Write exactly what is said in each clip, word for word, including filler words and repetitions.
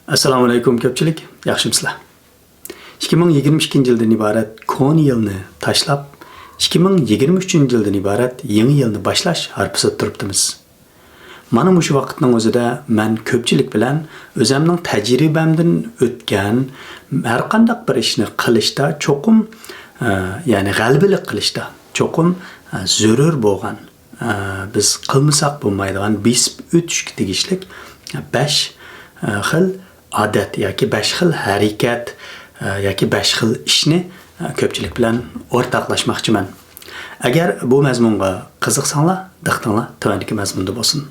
ئەسسالامۇ ئەلەيكۇم كۆپچىلىك، ياخشىمۇسىلەر؟ ئىككى مىڭ يىگىرمە ئىككىنچى يىلدىن ئىبارەت كونا يىلنى تاشلاپ، ئىككى مىڭ يىگىرمە ئۈچىنچى يىلدىن ئىبارەت يېڭى يىلنى باشلاش ھارپىسىدا تۇرۇپتىمىز. مانا مۇشۇ ۋاقىتنىڭ ئۆزىدە مەن كۆپچىلىك بىلەن ئۆزەمنىڭ تەجرىبەمدىن ئۆتكەن ھەرقانداق بىر ئىشنى قىلىشتا چوقۇم، ئە، يەنى غەلىبىلىك قىلىشتا چوقۇم، ئە، زۆرۈر بولغان، ئە، بىز قىلمىساق بولمايدىغان، بېسىپ ئۆتۈشكە تېگىشلىك بەش، ئە، خىل ئادەت ياكى بەش خىل ھەرىكەت، ئە، ياكى بەش خىل ئىشنى، ئە، كۆپچىلىك بىلەن ئورتاقلاشماقچىمەن. ئەگەر بۇ مەزمۇنغا قىزىقساڭلار، دىققىتىڭلار تۆۋەندىكى مەزمۇندا بولسۇن.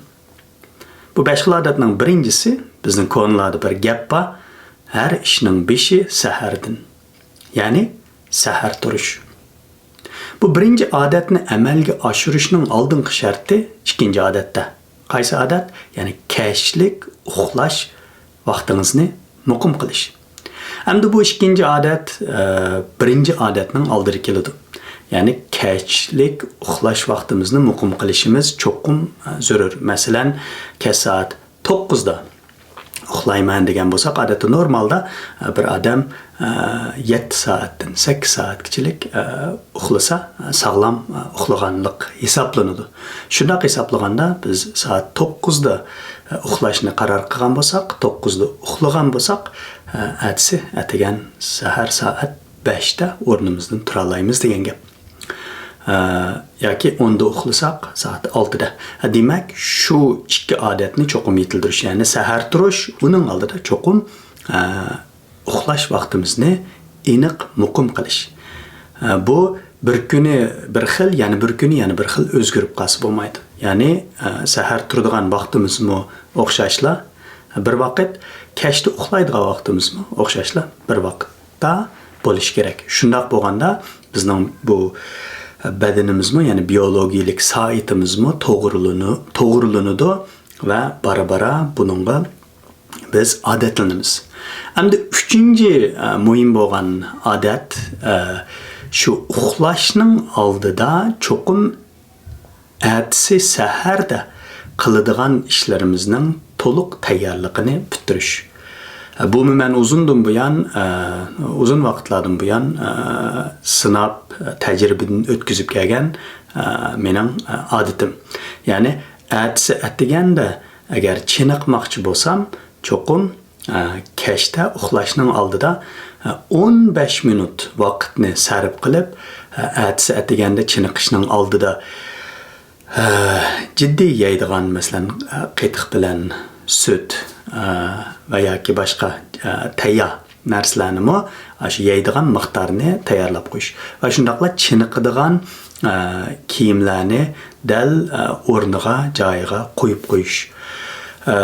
بۇ بەش خىل ئادەتنىڭ بىرىنچىسى، بىزنىڭ كونىلاردا بىر گەپ بار، «ھەر ئىشنىڭ بېشى سەھەردىن»، يەنى سەھەر تۇرۇش. بۇ بىرىنچى ئادەتنى ئەمەلگە ئاشۇرۇشنىڭ ئالدىنقى شەرتى ئىككىنچى ئادەتتە. قايسى ئادەت؟ يەنى كەچلىك ئۇخلاش ۋاقتىڭىزنى مۇقىم قىلىش. ئەمدى بۇ ئىككىنچى ئادەت، ئە، بىرىنچى ئادەتنىڭ ئالدىدا كېلىدۇ. يەنى كەچلىك ئۇخلاش ۋاقتىمىزنى مۇقىم قىلىشىمىز چوقۇم، ئە، زۆرۈر. مەسىلەن، كەچ سائەت توققۇزدا ئۇخلايمەن دېگەن بولساق، ئادەتتە نورمالدا، ئە، بىر ئادەم، ئە، يەتتە سائەتتىن سەككىز سائەتكىچىلىك، ئە، ئۇخلىسا، ئە، ساغلام، ئە، ئۇخلىغانلىق ھېسابلىنىدۇ. شۇنداق ھېسابلىغاندا، بىز سائەت توققۇزدا، ئە، ئۇخلاشنى قارار قىلغان بولساق، توققۇزدا ئۇخلىغان بولساق، ئە، ئەتىسى ئەتىگەن سەھەر سائەت بەشتە ئورنىمىزدىن تۇرالايمىز دېگەن گەپ. ئە، ياكى ئوندا ئۇخلىساق، سائەت ئالتىدا. ئە، دېمەك، شۇ ئىككى ئادەتنى چوقۇم يېتىلدۈرۈش، يەنى سەھەر تۇرۇش، ئۇنىڭ ئالدىدا چوقۇم، ئە، ئۇخلاش ۋاقتىمىزنى ئېنىق مۇقىم قىلىش. ئە، بۇ بىر كۈنى بىر خىل، يەنە بىر كۈنى يەنە بىر خىل ئۆزگىرىپ قالسا بولمايدۇ. يەنى، ئە، سەھەر تۇرىدىغان ۋاقتىمىزمۇ ئوخشاشلا بىر ۋاقىت، كەچتە ئۇخلايدىغان ۋاقتىمىزمۇ ئوخشاشلا بىر ۋاقىتتا بولۇشى كېرەك. شۇنداق بولغاندا بىزنىڭ بۇ بەدىنىمىزمۇ، يەنى بىيولوگىيىلىك سائىتىمىزمۇ توغرىلىنى-، توغرىلىنىدۇ ۋە بارا-بارا بۇنىڭغا بىز ئادەتلىنىمىز. ئەمدى ئۈچىنچى، ئە، مۇھىم بولغان ئادەت، ئە، شۇ ئۇخلاشنىڭ ئالدىدا چوقۇم ئەتىسى سەھەردە قىلىدىغان ئىشلىرىمىزنىڭ تولۇق تەييارلىقىنى پۈتتۈرۈش. بۇمۇ مەن ئۇزۇندىن بۇيان، ئە، ئۇزۇن ۋاقىتلاردىن بۇيان، ئە، سىناپ، تەجرىبىدىن ئۆتكۈزۈپ كەلگەن، ئە، مېنىڭ، ئە، ئادىتىم. يەنى ئەتىسى ئەتىگەندە ئەگەر چېنىقماقچى بولسام، چوقۇم ئە، كەچتە ئۇخلاشنىڭ ئالدىدا، ئە، ئون بەش مىنۇت ۋاقىتنى سەرپ قىلىپ، ئە، ئەتىسى ئەتىگەندە چېنىقىشنىڭ ئالدىدا، ئە، جىددىي يەيدىغان، مەسىلەن، ئە، قېتىق بىلەن سۈت، ئە، ۋە ياكى باشقا، ئە، تەييار نەرسىلەرنىمۇ ئاشۇ يەيدىغان مىقدارنى تەييارلاپ قويۇش ۋە شۇنداقلا چېنىقىدىغان، ئە، كىيىملەرنى دەل، ئە، ئورنىغا، جايىغا قويۇپ قويۇش. ئە،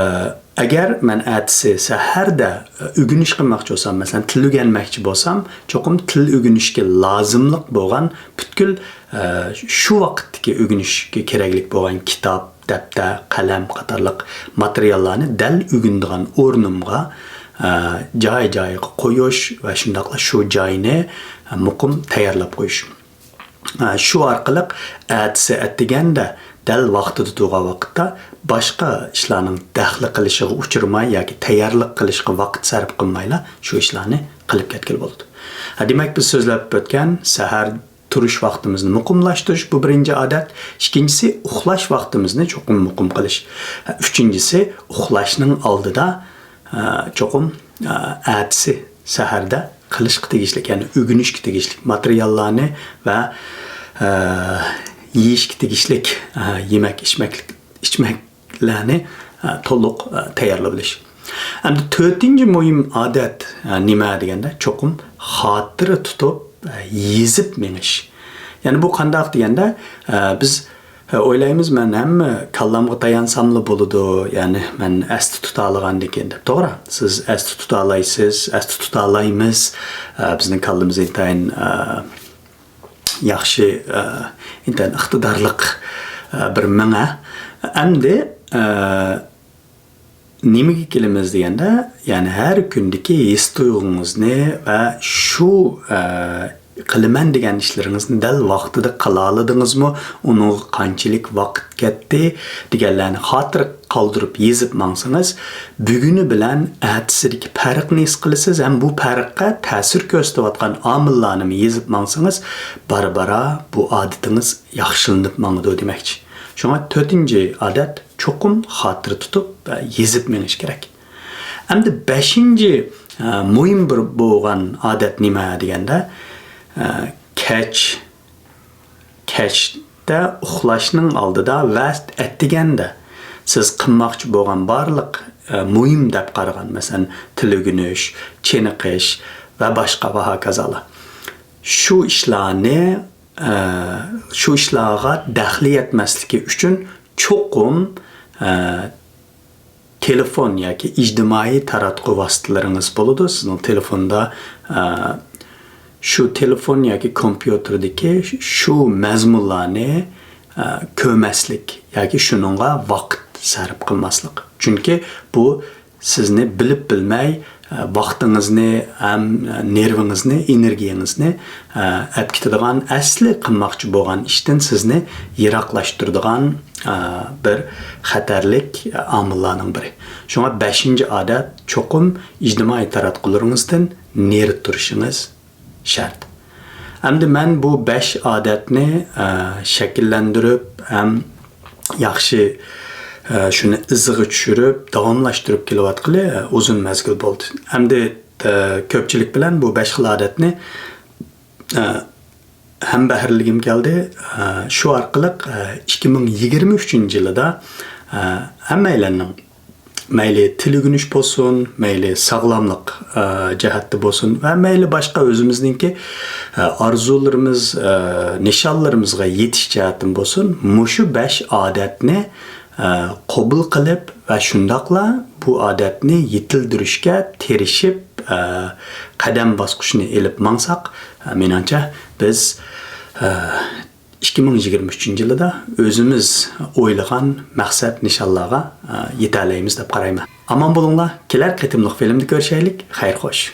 ئەگەر مەن ئەتىسى سەھەردە، ئە، ئۆگىنىش قىلماقچى بولسام، مەسىلەن، تىل ئۆگەنمەكچى بولسام، چوقۇم تىل ئۆگىنىشكە لازىملىق بولغان پۈتكۈل، ئە، شۇ ۋاقىتتىكى ئۆگىنىشكە كېرەكلىك بولغان كىتاب، دەپتەر، قەلەم قاتارلىق ماتېرىياللارنى دەل ئۆگىنىدىغان ئورنۇمغا، ئە، جاي-جايىغا قويۇش ۋە شۇنداقلا شۇ جاينى، ئە، مۇقىم تەييارلاپ قويۇش. ئە، شۇ ئارقىلىق ئەتىسى ئەتىگەندە دەل ۋاقتىدا تۇرغان ۋاقىتتا باشقا ئىشلارنىڭ دەخلى قىلىشىغا ئۇچرىماي ياكى تەييارلىق قىلىشقا ۋاقىت سەرپ قىلمايلا شۇ ئىشلارنى قىلىپ كەتكىلى بولىدۇ. ھە، دېمەك، بىز سۆزلەپ ئۆتكەن سەھەر تۇرۇش ۋاقتىمىزنى مۇقىملاشتۇرۇش، بۇ بىرىنچى ئادەت. ئىككىنچىسى، ئۇخلاش ۋاقتىمىزنى چوقۇم مۇقىم قىلىش. ھە، ئۈچىنچىسى، ئۇخلاشنىڭ ئالدىدا، ھە، چوقۇم، ھە، ئەتىسى سەھەردە قىلىشقا تېگىشلىك، يەنى ئۆگىنىشكە تېگىشلىك ماتېرىياللارنى ۋە، ھە، يېيىشكە تېگىشلىك، ھە، يېمەك، ئىچمەكلىك، ئىچمەكلەرنى، ھە، تولۇق، ھە، تەييارلىۋېلىش. ئەمدى تۆتىنچى مۇھىم ئادەت، ھە، نېمە دېگەندە، چوقۇم خاتىرە تۇتۇپ، ھە، يېزىپ مېڭىش. يەنى بۇ قانداق دېگەندە، ھە، بىز ئويلايمىز، مەن ھەممە كاللامغا تايانساملا بولىدۇ، يەنى مەن ئەستە تۇتالىغاندىكىن دەپ. توغرا، سىز ئەستە تۇتالايسىز، ئەستە تۇتالايمىز. ئە، بىزنىڭ كاللىمىز ئىنتايىن، ئە، ياخشى، ئە، ئىنتايىن ئىقتىدارلىق، ئە، بىر مېڭە. ئەمدى، ئە، نېمىگە كېلىمىز دېگەندە، يەنى ھەر كۈندىكى ھېس تۇيغۇڭىزنى ۋە شۇ، ئە، قىلىمەن دېگەن ئىشلىرىڭىزنى دەل ۋاقتىدا قىلالىدىڭىزمۇ، ئۇنىڭغا قانچىلىك ۋاقىت كەتتى دېگەنلەرنى خاتىرە قالدۇرۇپ يېزىپ ماڭسىڭىز، بۈگۈنى بىلەن ئەتىسىدىكى پەرقنى ھېس قىلىسىز ھەم بۇ پەرققە تەسىر كۆرسىتىۋاتقان ئامىللارنىمۇ يېزىپ ماڭسىڭىز، بارا-بارا بۇ ئادىتىڭىز ياخشىلىنىپ ماڭىدۇ دېمەكچى. شۇڭا تۆتىنچى ئادەت، چوقۇم خاتىرە تۇتۇپ، ئە، يېزىپ مېڭىش كېرەك. ئەمدى بەشىنچى، ئە، مۇھىم بىر بولغان ئادەت نېمە دېگەندە، ئە، كەچ، كەچتە ئۇخلاشنىڭ ئالدىدا ۋە ئەتىگەندە سىز قىلماقچى بولغان بارلىق، ئە، مۇھىم دەپ قارىغان، مەسىلەن، تىل ئۆگىنىش، چېنىقىش ۋە باشقا ۋە ھاكازالار. شۇ ئىشلارنى، ئە، شۇ ئىشلارغا دەخلى يەتمەسلىكى ئۈچۈن چوقۇم، ئە، تېلېفون ياكى ئىجتىمائىي تاراتقۇ ۋاسىتىلىرىڭىز بولىدۇ. سىزنىڭ تېلېفوندا، ئە، شۇ تېلېفون ياكى كومپيۇتېردىكى شۇ مەزمۇنلارنى، ئە، كۆرمەسلىك ياكى شۇنىڭغا ۋاقىت سەرپ قىلماسلىق. چۈنكى بۇ سىزنى بىلىپ بىلمەي، ئە، ۋاقتىڭىزنى ھەم نېرۋىڭىزنى، ئېنېرگىيىڭىزنى، ئە، ئەپ كېتىدىغان، ئەسلى قىلماقچى بولغان ئىشتىن سىزنى يىراقلاشتۇرىدىغان، ئە، بىر خەتەرلىك ئامىللارنىڭ بىرى. شۇڭا بەشىنچى ئادەت، چوقۇم ئىجتىمائىي تاراتقۇلىرىڭىزدىن نېرى تۇرۇشىڭىز شەرت. ئەمدى مەن بۇ بەش ئادەتنى، ئە، شەكىللەندۈرۈپ ھەم ياخشى، ئە، شۇنى ئىزىغا چۈشۈرۈپ داۋاملاشتۇرۇپ كېلىۋاتقىلى، ئە، ئۇزۇن مەزگىل بولدى. ئەمدى، ئە، كۆپچىلىك بىلەن بۇ بەش خىل ئادەتنى، ئە، ھەمبەھىرلىگۈم كەلدى. ئە، شۇ ئارقىلىق، ئە، ئىككى مىڭ يىگىرمە ئۈچىنچى يىلىدا، ئە، ھەممەيلەننىڭ مەيلى تىل ئۆگىنىش بولسۇن، مەيلى ساغلاملىق، ئە، جەھەتتە بولسۇن ۋە مەيلى باشقا ئۆزىمىزنىڭكى، ئە، ئارزۇلىرىمىز، ئە، نىشانلىرىمىزغا يېتىش جەھەتتىن بولسۇن، مۇشۇ بەش ئادەتنى، ئە، قوبۇل قىلىپ ۋە شۇنداقلا بۇ ئادەتنى يېتىلدۈرۈشكە تىرىشىپ، ئە، قەدەم باسقۇچنى ئېلىپ ماڭساق، ئە، مېنىڭچە بىز، ئە، ئىككى مىڭ يىگىرمە ئۈچىنچى يىلىدا ئۆزىمىز ئويلىغان مەقسەت نىشانلارغا، ئە، يېتەلەيمىز دەپ قارايمەن. ئامان بولۇڭلار، كېلەر قېتىملىق فىلىمدا كۆرۈشەيلىك، خەير خوش.